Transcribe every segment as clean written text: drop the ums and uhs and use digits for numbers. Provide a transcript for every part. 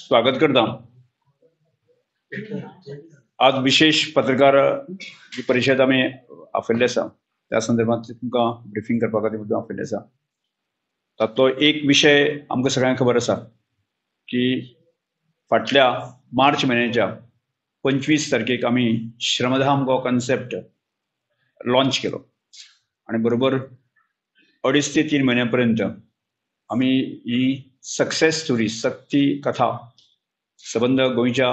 स्वागत करता. आज विशेष पत्रकार जी परिशद आमी आपयल्ली आसा त्या संदर्भात तुमकां ब्रिफींग करपा खातीर मुद्दाम आपयल्लें आसा. तातूंतलो एक विशय आमकां सगळ्यांक खबर आसा की फाटल्या मार्च म्हयन्याच्या 25 तारखेक आमी श्रमधाम हो कन्सेप्ट लॉन्च केलो आनी बरोबर 2.5 ते 3 म्हयन्या पर्यंत आमी ही सक्सेस स्टोरी सक्ती कथा सबंद गोंयच्या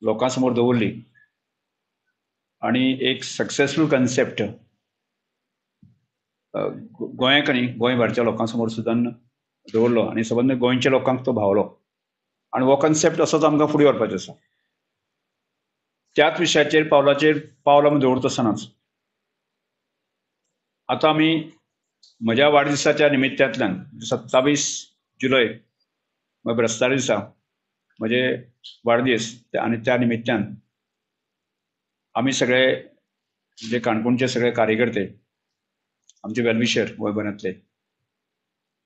लोकां समोर दवरली आनी एक सक्सेसफूल कन्सेप्ट गोंयाक आनी गोंय भायरच्या लोकां समोर सुद्दां दवरलो आनी सबंद गोंयच्या लोकांक तो भावलो आनी हो कन्सेप्ट असोच आमकां फुडें व्हरपाचो आसा. त्याच विशयाचेर पावलाचेर पावल आमी दवरता आसतनाच आतां आमी म्हज्या वाडदिसाच्या निमित्यांतल्यान 27 जुलय ब्रेस्तार दिसा म्हजे वाडदीस आनी त्या निमित्तान आमी सगळे जे काणकोणचे सगळे कार्यकर्ते आमचे वेलविशर गोंयभरांतले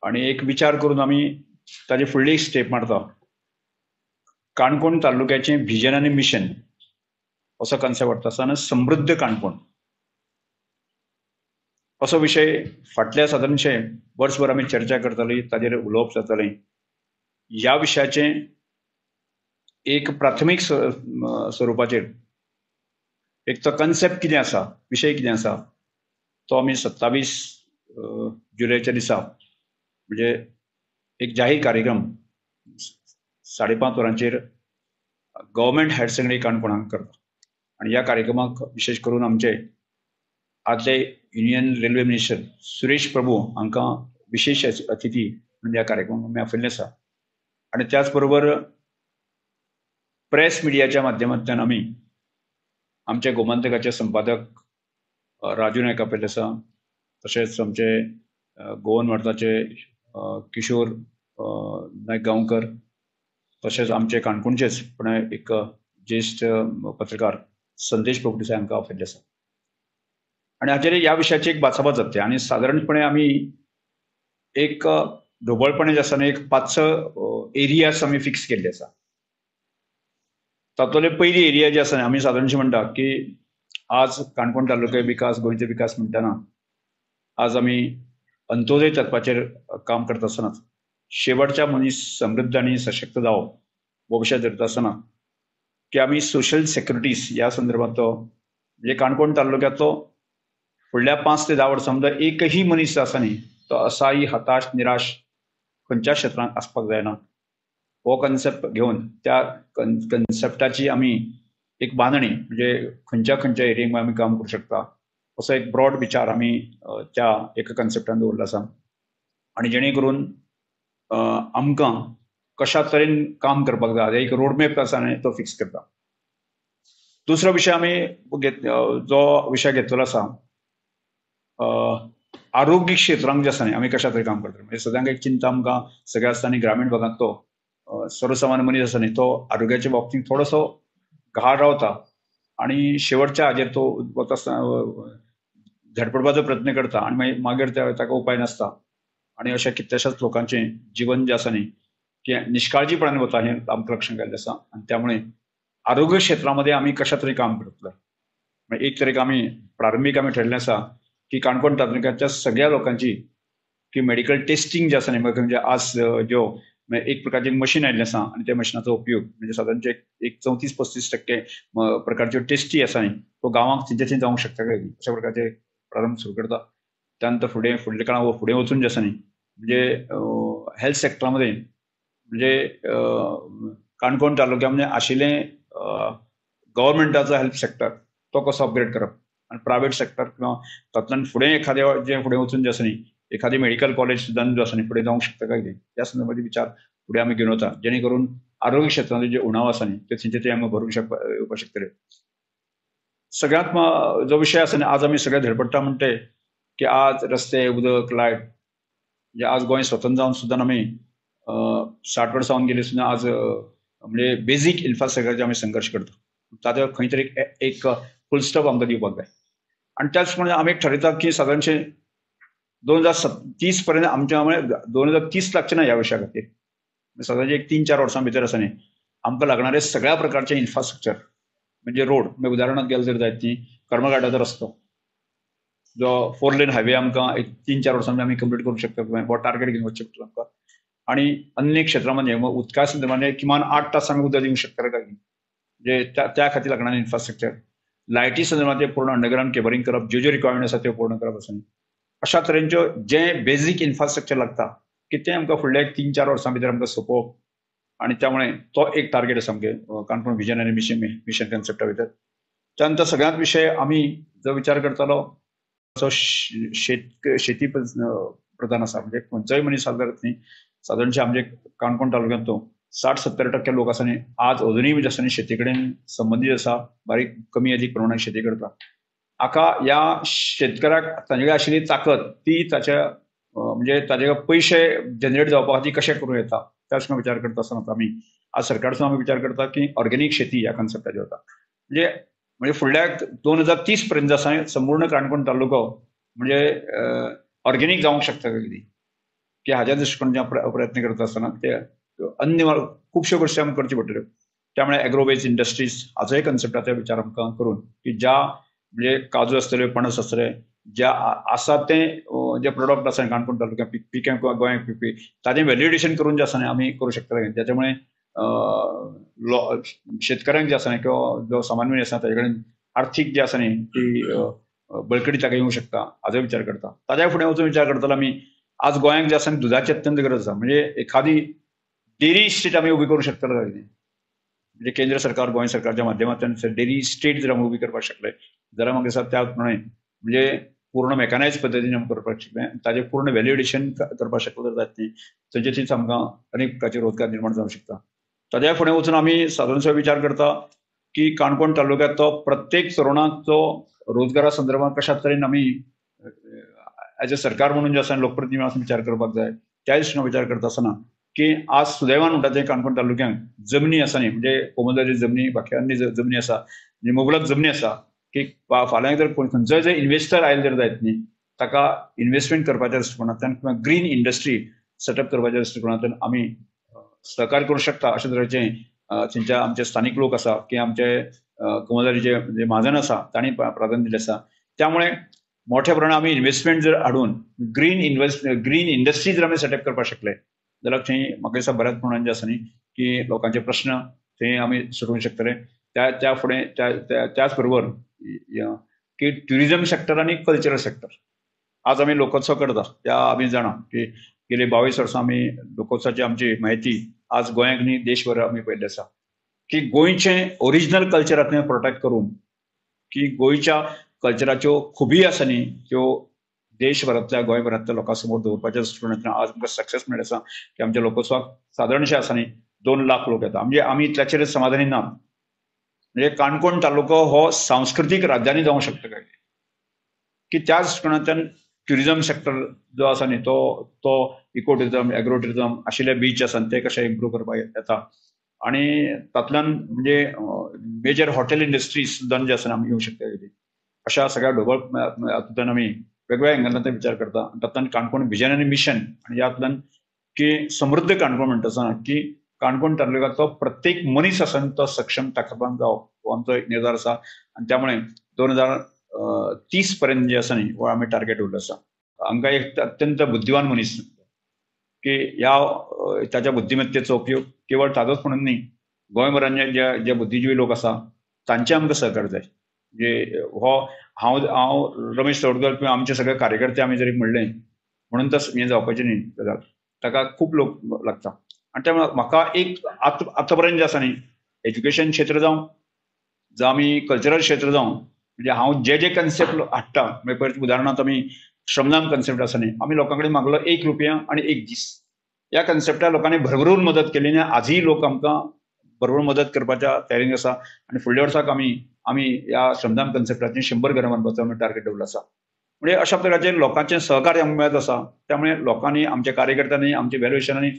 आनी एक विचार करून आमी ताजे फुडली स्टेप मारता. काणकोण तालुक्याचें व्हिजन आनी मिशन असो कन्सेप्ट व्हरता आसतना समृद्ध काणकोण असो विशय फाटल्या सादारणशे वर्सभर आमी चर्चा करताली, ताजेर उलोवप जातालें. ह्या विशयाचें एक प्राथमीक स्वरुपाचेर एक तो कन्सेप्ट कितें आसा, विशय कितें आसा तो आमी 27 जुलयच्या दिसा म्हणजे एक जाहीर कार्यक्रम 5:30 वरांचेर गव्हर्मेंट हायर सेकंडरी काणकोणाक करता आनी ह्या कार्यक्रमाक विशेश करून आमचे आदले union railway minister Suresh Prabhu हांकां विशेश अतिथी म्हणून ह्या कार्यक्रमाक आमी आपयल्लें आसा. आनी त्याच बरोबर प्रेस मिडियाच्या माध्यमांतल्यान आमी आमचे गोमंतकाचे संपादक राजू नायक आपयल्ले आसा, तशेंच आमचे गोवन वार्ताचे किशोर नायक गांवकर, तशेंच आमचे काणकोणचेच पण एक ज्येश्ठ पत्रकार संदेश प्रभुदेसाय हांकां आपयल्ले आसा. आनी हाचेर ह्या विशयाची एक बाचाबाच जाता आनी सादारणपणे आमी एक ढोबळपणे जे आसा एक 5-6 एरियाज आमी फिक्स केल्ले आसा. तातूंतले पयली एरिया जी आसा आमी सादारणशे म्हणटा की आज काणकोण तालुक्या विकास, गोंयचो विकास म्हणटना आज आमी अंत्योदय तत्वाचेर काम करता आसतनाच शेवटच्या मनीस समृद्ध आनी सशक्त जावप हो विशय धरता आसतना की आमी सोशल सेक्युरिटीज ह्या संदर्भांतलो म्हणजे काणकोण तालुक्यांतलो फुडल्या 5 ते 10 वर्सां मदीं एकही मनीस आसा न्ही तो असाही, हताश, निराश खंयच्या क्षेत्रांत आसपाक जायना हो कन्सेप्ट घेवन त्या कन्सेप्टाची आमी एक बांदणी म्हणजे खंयच्या खंयच्या एरियेक आमी काम करूं शकता असो एक ब्रॉड विचार आमी त्या एका कन्सेप्टान दवरलो आसा आनी जेणे करून आमकां कशा तरेन काम करपाक जाय एक रोडमॅप आसा न्ही तो फिक्स करता. दुसरो विशय आमी जो विशय घेतलेलो आसा आरोग्य क्षेत्रांत जे आसा न्ही आमी कशा तरेन काम करतले. म्हणजे सदांच एक चिंता आमकां सगळ्या आसता आनी ग्रामीण भागांतलो सर्वसामान्य मनीस आसा न्ही तो आरोग्याच्या बाबतींत थोडोसो घाळ रावता आनी शेवटच्या हाजेर तो वता आसतना झडपडपाचो प्रयत्न करता आनी मागीर ताका उपाय नासता आनी अशा कितल्याशाच लोकांचें जिवन जें आसा न्ही की निश्काळजीपणान वता हें आमकां लक्षांत आयिल्लें आसा. आनी त्यामुळे आरोग्य क्षेत्रामध्ये आमी कशा तरेन काम करतले म्हणजे एक तरेक आमी प्रारंभीक आमी ठरलें आसा की काणकोण तालुक्याच्या सगळ्या लोकांची की मेडिकल टेस्टिंग जें आसा न्ही म्हणजे आज ज्यो एक प्रकारचें मशीन आयिल्लें आसा आनी त्या मशिनाचो उपयोग म्हणजे सादारणचे एक 34-35% प्रकारच्यो टेस्टी आसा न्ही तो गांवांक थंयचे थंय जावंक शकता काय अशा प्रकारचे प्रारंभ सुरू करता. त्यानंतर फुडें फुडल्या काळांत फुडें वचून जें आसा न्ही म्हणजे हेल्थ सेक्टरामध्ये म्हणजे काणकोण तालुक्या आशिल्लें गव्हर्मेंटाचो हेल्थ सेक्टर तो कसो अपग्रेड करप आनी प्रायवेट सेक्टर किंवा तातूंतल्यान फुडें एखादें जें फुडें वचून जें आसा न्ही एखादी मेडिकल कॉलेज सुद्दां जो आसा न्ही फुडें जावंक शकता काय कितें त्या संदर्भात विचार फुडें आमी घेवन वता जेणे करून आरोग्य क्षेत्रांत जे उणाव आसा न्ही ते थंयचे थंय आमी भरूंक येवपाक शकतले. सगळ्यांत जो विशय आसा न्ही आज आमी सगळे धडपडटा म्हणटे की आज रस्ते, उदक, लायट म्हणजे आज गोंय स्वतंत्र जावन सुद्दां आमी 60 वर्सां जावन गेली सुद्दां आज म्हणजे बेजीक इन्फ्रास्ट्रक्चराचेर आमी संघर्श करता ताचेर खंय तरी एक फुल स्टॉप आमकां दिवपाक जाय. आनी त्याच प्रमाणे आमी एक ठरयता की सादारणशे 2030 पर्यंत आमच्या 2030 लागचे ना ह्या विशया खातीर सादारण एक 3-4 वर्सां भितर आसा न्ही आमकां लागणारे सगळ्या प्रकारचे इन्फ्रास्ट्रक्चर म्हणजे रोड, म्हणजे उदाहरणांत गेले जर जायत न्ही करमळघाटाचो रस्तो जो 4 लेन हायवे आमकां एक 3-4 वर्सां आमी कंप्लीट करूंक शकता, हो टार्गेट घेवन वचचें पडटलें आमकां. आनी अन्य क्षेत्रामध्ये उदका संदर्भात किमान 8 तास आमी उदक दिवंक शकतले काय म्हणजे त्या खातीर लागणार इन्फ्रास्ट्रक्चर, लायटी संदर्भात पूर्ण अंडरग्रावंड केबलिंग करप, ज्यो ज्यो रिक्वायरमेंट आसा त्यो पूर्ण करप आसा. अशा तरेच्यो जे बेजीक इन्फ्रास्ट्रक्चर लागता की तें आमकां फुडल्या एक 3-4 वर्सां भितर आमकां सोंपोवप आनी त्यामुळे तो एक टार्गेट आसा आमगे काणकोण विजन आनी मिशन कन्सेप्टा भितर. त्या नंतर सगळ्यांत विशय आमी जो विचार करतालो तो शेती प्रधान आसा, म्हणजे खंयचोय मनीस सादारण न्ही सादारणशे आमचे काणकोण तालुक्यांत तो 60-70% लोक आसा न्ही आज अजुनूय म्हणजे आसा न्ही शेती कडेन संबंदीत आसा, बारीक कमी अधिक प्रमाणात शेती करता. हाका ह्या शेतकऱ्याक ताजे कडेन आशिल्ली ताकद ती ताच्या म्हणजे ताजे पयशे जनरेट जावपा खातीर कशें करूं येता त्याच विचार करता आसतना आमी आज सरकारचो आमी विचार करता की ऑर्गेनीक शेती ह्या कन्सेप्टाचेर वता. म्हणजे म्हणजे फुडल्या 2030 पर्यंत आसा संपूर्ण काणकोण तालुको म्हणजे ऑर्गेनीक जावंक शकता कितें की हाज्या दृश्टिकोनान प्रयत्न करता आसतना ते अन्य खुबश्यो गोश्टी आमकां करच्यो पडटल्यो. त्यामुळे एग्रो बेज इंडस्ट्रीज हाचोय कन्सेप्टाचो विचार आमकां करून की ज्या म्हणजे काजू आसतले, पणस आसतले, ज्या आसा तें जे प्रोडक्ट आसा काणकोण तालुक्यात पिकें गोंयांत पिकपी ताजें व्हॅल्युएशन करून जें आसा न्ही आमी करूं शकतले. त्याच्यामुळे शेतकऱ्यांक जे आसा न्ही किंवा जो सामान्य आसा ताजे कडेन आर्थीक जी आसा न्ही ती बळकटी ताका येवंक शकता हाजो विचार करता. ताज्या फुडें वचून विचार करतलो आमी आज गोंयांक जे आसा न्ही दुदाची अत्यंत गरज आसा, म्हणजे एखादी डेरी स्टेट आमी उबी करूं शकतले काय कितें, म्हणजे केंद्र सरकार गोंय सरकारच्या माध्यमांतल्यान डेरी स्टेट जर आमी उबी करपाक शकले जाल्यार म्हाका दिसता त्या प्रमाणे म्हणजे पूर्ण मेकॅनायज पद्दतीन आमी करपाक शकले ताजें पूर्ण व्हॅल्युएशन करपाक शकले जर जायत न्ही ताजे थंयच आमकां अनेक प्रकारचे रोजगार निर्माण जावंक शकता. ताज्या फुडें वचून आमी सादारणसो विचार करता की काणकोण तालुक्यांतलो प्रत्येक तरुणाचो रोजगारा संदर्भात कशा तरेन आमी एज अ सरकार म्हणून जे आसा लोकप्रतिनिधी म्हणून विचार करपाक जाय. त्या दृश्टीन विचार करता आसतना की आज सुदैवान म्हणटा तें काणकोण तालुक्यांत जमनी आसा न्ही म्हणजे कोमलदारी जमनी बाकी अन्य जमनी आसा म्हणजे मुबलक जमनी आसा की फाल्यां जर खंयचोय जर इन्वेस्टर आयले जर जायत न्ही ताका इन्वेस्टमेंट करपाच्या दृश्टिकोनांतल्यान किंवा ग्रीन इंडस्ट्री सेटअप करपाच्या दृश्टिकोनांतल्यान आमी सहकार्य करूं शकता अशे तरेचे थंयच्या आमचे स्थानीक लोक आसा की आमचे कोमलदारीचे जे म्हाजन आसा तांणी प्राधान्य दिलें आसा. त्यामुळे मोठ्या प्रमाणात आमी इन्वेस्टमेंट जर हाडून ग्रीन इंडस्ट्री जर आमी सेटअप करपाक शकले जाल्यार थंय म्हाका दिसता बऱ्याच प्रमाणान जे आसा न्ही की लोकांचे प्रश्न थंय आमी सोडोवंक शकतले. त्या त्या फुडें त्याच बरोबर की ट्युरिजम सेक्टर आनी कल्चरल सेक्टर आज आमी लोकोत्सव करता त्या आमी जाणा की गेली 22 वर्सां आमी लोकोत्सवाची आमची म्हायती आज गोंयांक न्ही देशभर आमी पळयल्ली आसा की गोंयचें ओरिजिनल कल्चर आतां प्रोटेक्ट करून की गोंयच्या कल्चराच्यो खुबी आसा न्ही त्यो देशभरांतल्या गोंयभरांतल्या लोकां समोर दवरपाच्या दृश्टिकोनांतल्यान आज आमकां सक्सेस मेळ्ळें आसा की आमच्या लोकोत्सवाक सादारणशे आसा न्ही 2 लाख लोक येता. म्हणजे आमी इतल्याचेर समाधानी ना, म्हणजे काणकोण तालुको हो सांस्कृतीक राजधानी जावंक शकता काय की त्या दृश्टिकोनांतल्यान ट्युरिजम सेक्टर जो आसा न्ही तो तो इको ट्युरिजम एग्रो ट्युरिजम आशिल्ले बीच आसा ते कशे इम्प्रूव करपाक येता आनी तातूंतल्यान म्हणजे मेजर हॉटेल इंडस्ट्रीज सुद्दां जे आसा आमी येवंक शकता कितें अशा सगळ्या ढोबळ हातूंतल्यान आमी वेगवेगळ्या एंगलांतल्यान विचार करता. तातूंतल्यान काणकोण विजन आनी मिशन आनी ह्यातल्यान की समृद्ध काणकोण म्हणटा आसतना की काणकोण तालुक्यांतलो प्रत्येक मनीस आसा तो सक्षम ताकदवान जावप हो आमचो एक निर्धार आसा आनी त्यामुळे 2030 पर्यंत जे आसा न्ही हो आमी टार्गेट दवरलो आसा. हांकां एक अत्यंत बुद्धिवान मनीस की ह्या ताच्या बुद्धिमत्तेचो उपयोग केवळ ताजोच म्हणून न्ही गोंयभरान जे जे बुद्धिजिवी लोक आसा तांचे आमकां सहकार जाय. म्हणजे हो हांव हांव रमेश तवडकर किंवा आमचे सगळे कार्यकर्ते आमी जरी म्हणलें म्हणून तस हें जावपाचें न्ही, ताका खूब लोक लागता. आनी त्यामुळे म्हाका एक आतां पर्यंत जें आसा न्ही एज्युकेशन क्षेत्र जावं जावं आमी कल्चरल क्षेत्र जावं म्हणजे हांव जे जे कन्सेप्ट हाडटा म्हणजे पळय उदाहरणार्थ आमी श्रमदान कन्सेप्ट आसा न्ही आमी लोकां कडेन मागलो 1 रुपया आनी 1 दीस ह्या कन्सेप्टाक लोकांनी भरभरून मदत केली आनी आजूय लोक आमकां भरभरून मदत करपाच्या तयारीन आसा आनी फुडल्या वर्साक आमी आमी ह्या श्रमदान कन्सेप्टाचें 100 घरां बांदपाचो आमी टार्गेट दवरलो आसा. म्हणजे अशा प्रकारचे लोकांचें सहकार्य आमकां मेळत आसा. त्यामुळे लोकांनी आमच्या कार्यकर्त्यांनी आमच्या व्हॅल्युएशनांनी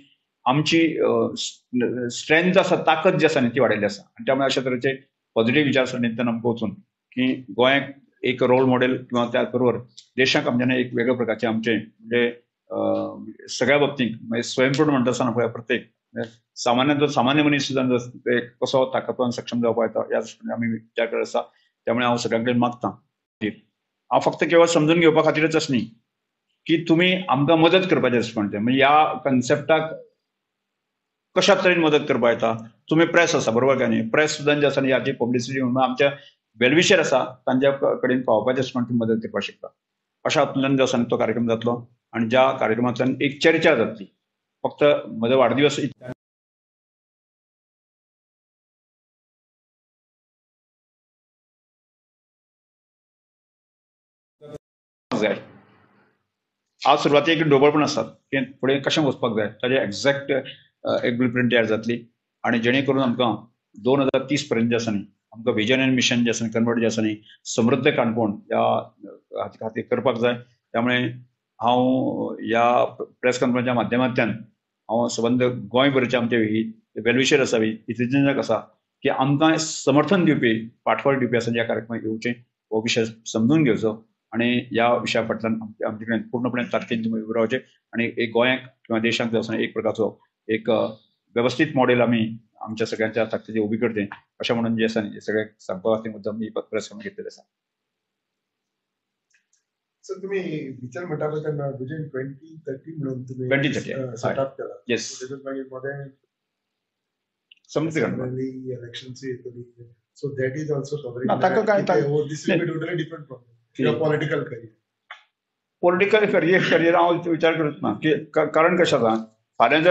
आमची स्ट्रेंथ आसा ताकद जी आसा न्ही ती वाडयल्ली आसा आनी त्यामुळे अशा तरेचे पॉझिटिव्ह विचारसरणींतल्यान आमकां वचून की गोंयाक एक रोल मॉडेल किंवा त्याच बरोबर देशाक आमच्यानी एक वेगळ्या प्रकारचे आमचे म्हणजे सगळ्या बाबतींत म्हणजे स्वयंपूर्ण म्हणटा आसतना पळय प्रत्येक सामान्य सामान्य मनीस सुद्दां कसो ताकदवान सक्षम जावपाक येता ह्या दृश्टीन आमी विचार करत आसा. त्यामुळे हांव सगळ्यां कडेन मागता, हांव फक्त केवळ समजून घेवपा खातीरच अशें न्ही की तुमी आमकां मदत करपाचें आसा म्हणटा, म्हणजे ह्या कन्सेप्टाक कशा तरेन मदत करपाक येता. तुमी प्रेस आसा बरोबर काय न्ही, प्रेस सुद्दां जे आसा न्ही हाची पब्लिसिटी म्हणून आमच्या वेलविशर आसा तांच्या कडेन पावोवपाचें आसा म्हणून मदत करपाक शकता. अशा हातूंतल्यान जो आसा तो कार्यक्रम जातलो आनी ज्या कार्यक्रमांतल्यान एक चर्चा जातली. फक्त म्हजो वाडदिवस जाय, आज सुरवातेक ढोबळपण आसतात की फुडें कशें वचपाक जाय ताजें एग्जॅक्ट एक ब्लू प्रिंट तयार जातली आनी जेणे करून आमकां 2030 पर्यंत जे आसा न्ही आमकां विजन आनी मिशन जे आसा कन्वर्ट जे आसा न्ही समृद्ध काणकोण ह्या खातीर करपाक जाय. त्यामुळे हांव ह्या प्रेस कॉन्फरन्सच्या माध्यमांतल्यान हांव सबंद गोंयभरचे आमचे वेलविशर आसा, हितचिंतक आसा की आमकां समर्थन दिवपी, पाठबळ दिवपी आसा ह्या कार्यक्रमाक येवचें, हो विशय समजून घेवचो आनी ह्या विशया फाटल्यान आमचे कडेन पूर्णपणे ताकदीन तुमी उबे रावचे आनी एक गोंयाक किंवा देशाक जो आसा एक प्रकारचो एक वेवस्थीत मॉडेल आमी आमच्या सगळ्यांच्या ताकदीन उबी करते अशें म्हणून जे आसा न्ही सगळ्यांक सांगपा खातीर मुद्दाम ही प्रेस कॉन्फरन्स घेतलेली आसा. सर, तुम्ही विचार म्हणटा पळय तेन्ना विजन 2030 म्हणून तुम्ही 2030 सेटअप केला. येस, मागीर मदें समज इलेक्शन्स येतली, so that is also covering. ताका काय this will be totally different from your political career. Political career हांव विचार करत ना की कारण कशें आसा, फाल्यां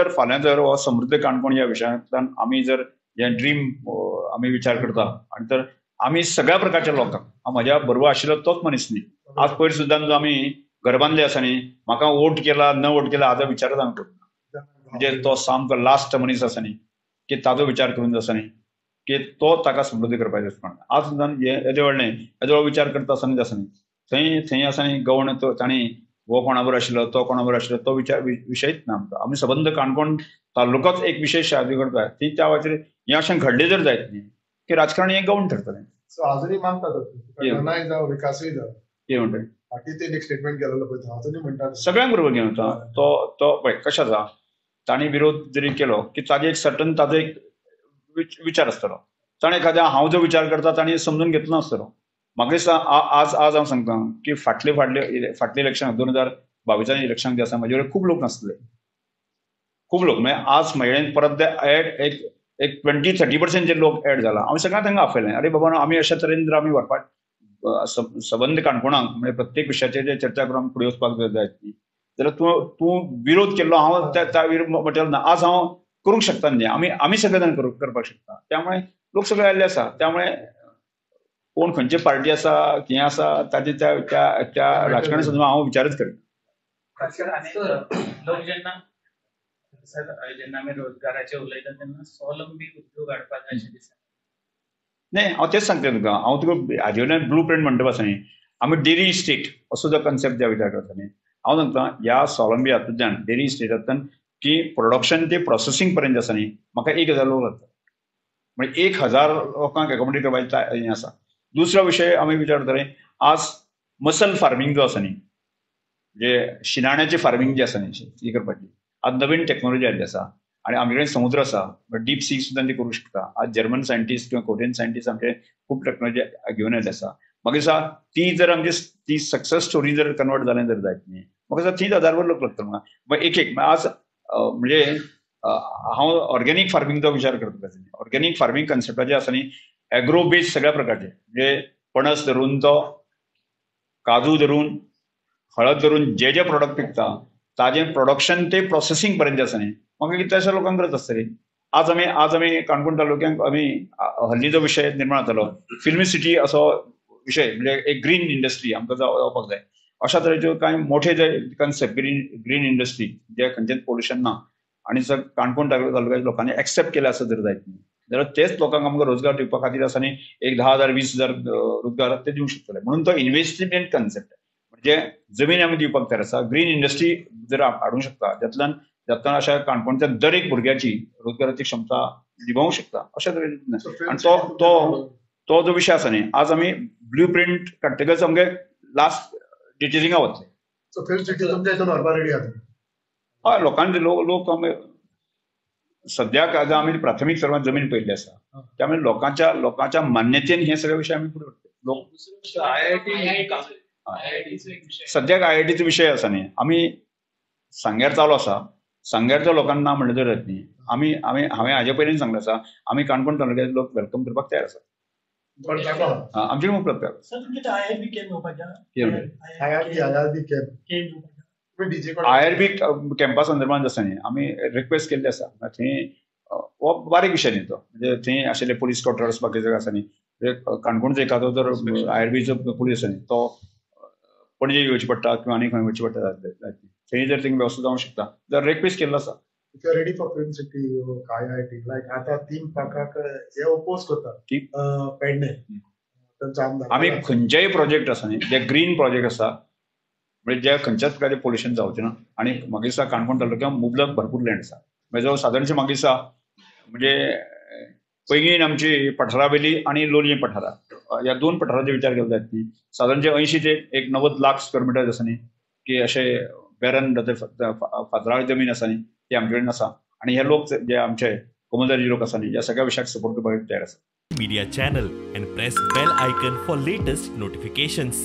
जर हो समृद्ध काणकोण ह्या विशयांतल्यान आमी जर हें ड्रीम आमी विचार करता आनी तर आमी सगळ्या प्रकारच्या लोकांक, हांव म्हज्या बरोबर आशिल्लो तोच मनीस न्ही, आज पयर सुद्दां जो आमी घर बांदले आसा न्ही म्हाका वोट केला न वोट केला हाजो विचारच आमी करना. म्हणजे तो सामको लास्ट मनीस आसा न्ही की ताजो विचार करून आसा न्ही की तो ताका समृद्ध करपाचें आसा. आज सुद्दां येदे व्हडलें येदो व्हडलो विचार करता आसतना आसा न्ही थंय थंय आसा न्ही गवण तो तांणी हो कोणा बरोबर आशिल्लो तो कोणा बरोबर आशिल्लो तो विचार विशयच ना आमकां. आमी सबंद काणकोण तालुकोच एक विशेश करता ती त्या वाचेर हें अशें घडलें जर जायत न्ही की राजकारण हें गवण ठरतलें. सो आजुनूय मागतात जावं विकासूय जावं कितें म्हणटा फाटीं एक स्टेटमेंट केलेलो पळय आजुनूय म्हणटा सगळ्यांक बरोबर घेवन वता तो तो पळय कशें आसा तांणी विरोध जरी केलो की ताजे एक सर्टन ताजो एक विचार आसतलो, ताणें एखाद्या हांव जो विचार करता ताणें समजून घेतलो नासतलो. म्हाका दिसता आज आज हांव सांगता की फाटले फाटले फाटले इलेक्शनाक 2022 इलेक्शनाक जे आसा म्हजे कडेन खूब लोक नासले, खूब लोक म्हणजे आज म्हजे परत ते एड एक एक 20-30% जे लोक एड जाला. हांव सगळ्यांक तांकां आपयलें, अरे बाबा आमी अशा तरेन जर आमी व्हरपाक सबंद काणकोणाक म्हणजे प्रत्येक विशयाचेर जे चर्चा करून आमी फुडें वचपाक जाय न्ही जाल्यार तूं तूं विरोध केल्लो हांव त्या विरोध म्हटल्यार ना, आज हांव करूंक शकता न्ही, आमी आमी सगळे जाण करपाक शकता. त्यामुळे लोक सगळे आयिल्ले आसा, त्यामुळे कोण खंयची पार्टी आसा कितें आसा ताजे त्या त्या त्या राजकारणी संदर्भात हांव विचारच करिना. लोक जेन्ना जेन्ना आमी रोजगाराचे उलयता तेन्ना स्वावलंबी उद्योग हाडपाक जाय अशें दिसता. न्ही हांव तेच सांगता तुका, हांव तुका हाजे वयल्यान ब्लू प्रिंट म्हणटा आसा न्ही, आमी डेरी इस्टेट असो जो कन्सेप्ट ज्या विचार करता न्ही, हांव सांगता ह्या स्वावलंबी हातूंतल्यान डेरी इस्टेटांतल्यान की प्रोडक्शन ते प्रोसेसींग पर्यंत आसा न्ही म्हाका 1000 लोक लागता, म्हणजे 1000 लोकांक एकोमोडेट करपाचें हें आसा. दुसरो विशय आमी विचार करतले आज मसल फार्मींग जो आसा न्ही, म्हणजे शिनाण्याची फार्मींग जी आसा न्ही ती करपाची आज नवीन टॅक्नोलॉजी आयिल्ली आसा आनी आमचे कडेन समुद्र आसा, डीप सी सुद्दां ती करूंक शकता. आज जर्मन सायंटिस्ट किंवा कोरियन सायंटिस्ट आमचे खूब टॅक्नोलॉजी घेवन आयिल्ली आसा. म्हाका दिसता ती जर आमची ती सक्सेस स्टोरी जर कन्वर्ट जालें जर जायत न्ही म्हाका दिसता थंय 1000 लोक लागतलो म्हाका. एक एक आज म्हणजे हांव ऑर्गेनीक फार्मिंगचो विचार करता. ऑर्गेनीक फार्मींग कन्सेप्टाचे आसा न्ही एग्रो बेज सगळ्या प्रकारचे, म्हणजे पणस धरून तो काजू धरून हळद धरून जे जे प्रोडक्ट पिकता ताजें प्रोडक्शन ते प्रोसेसींग पर्यंत आसा न्ही म्हाका कितल्याश्या लोकांक गरज आसतली. आज आमी काणकोण तालुक्यांक आमी हल्ली जो विशय निर्माण जातालो फिल्म सिटी असो विशय, म्हणजे एक ग्रीन इंडस्ट्री आमकां जावपाक जाय अशा तरेच्यो कांय मोठे जे कन्सेप्ट ग्रीन इंडस्ट्री जे खंयचेंच पोल्युशन ना आनी काणकोण तालुक्याच्या लोकांनी एक्सेप्ट केलें आसा जर जायत न्ही जाल्यार तेच लोकांक आमकां रोजगार दिवपा खातीर आसा न्ही एक 10,000 20,000 रोजगार ते दिवंक शकतले. म्हणून तो इन्व्हेस्टमेंट कन्सेप्ट म्हणजे जमीन आमी दिवपाक तयार आसा, ग्रीन इंडस्ट्री जर हाडूंक शकता जातल्यान जातल्यान अशा काणकोणच्या दर एक भुरग्याची रोजगाराची क्षमता निभावूंक शकता अशा तरेन. आनी तो तो तो जो विशय आसा न्ही आज आमी ब्लू प्रिंट काडटकच आमगे लास्ट डिटेलिंगा वतले. हय, लोकांनी लोक आमी सद्याक आतां आमी प्राथमीक सर्वात जमीन पळयल्ली आसा, त्यामुळे लोकांच्या लोकांच्या मान्यतेन हे सगळे विशय आमी फुडें व्हरतले. लोक सद्याक आयआयटीचो विशय आसा न्ही, आमी सांग्यार चालू आसा. सांग्यारच्या लोकांना ना म्हणलें तर जायत न्ही. आमी आमी हांवें हाजे पयलीं सांगलें आसा, आमी काणकोण तालुक्याचे लोक welcome करपाक तयार आसा. आमचे उपलब्ध. आयआरबी कॅम्पा संदर्भात आसा न्ही, आमी रिक्वेस्ट केल्ली आसा. थंय हो बारीक विशय न्ही तो, म्हणजे थंय आशिल्ले पोलीस क्वॉर्टर्स बाकी सगळें आसा न्ही. काणकोणचो एखादो जर आयआरबीचो पोलीस आसा न्ही तो पणजे येवचें पडटा किंवा आनी खंय वचचें पडटा. थंय जर तेंकां वेवस्था जावंक शकता जर रिक्वेस्ट केल्लो आसा. If you are ready for film city IIT, like आता थीम पार्काक हे ओपोज करतात पेडणे तांचो आमदार. आमी खंयचेय प्रोजेक्ट आसा न्ही, जे ग्रीन प्रोजेक्ट आसा म्हणजे जे खंयच्याच प्रकारे पोल्युशन जावचें ना. आनी म्हाका दिसता काणकोण तालुक्यात मुबलक भरपूर लँड आसा. म्हणजे सादारणशें म्हाका दिसता म्हणजे पैंगीण आमची पठारावेली आनी लोलयें पठारा ह्या दोन पठाराचो विचार केलो जायत न्ही, सादारणशें 80 ते 90 लाख स्क्वेअर मिटर आसा न्ही की अशें बेरन फातराळ जमीन आसा न्ही ती आमचे कडेन आसा. आनी हे लोक जे आमचे कोमुनिदादी लोक आसा न्ही ह्या सगळ्या विशयाक सपोर्ट करपाक तयार आसा. Media channel and press bell icon for latest notifications.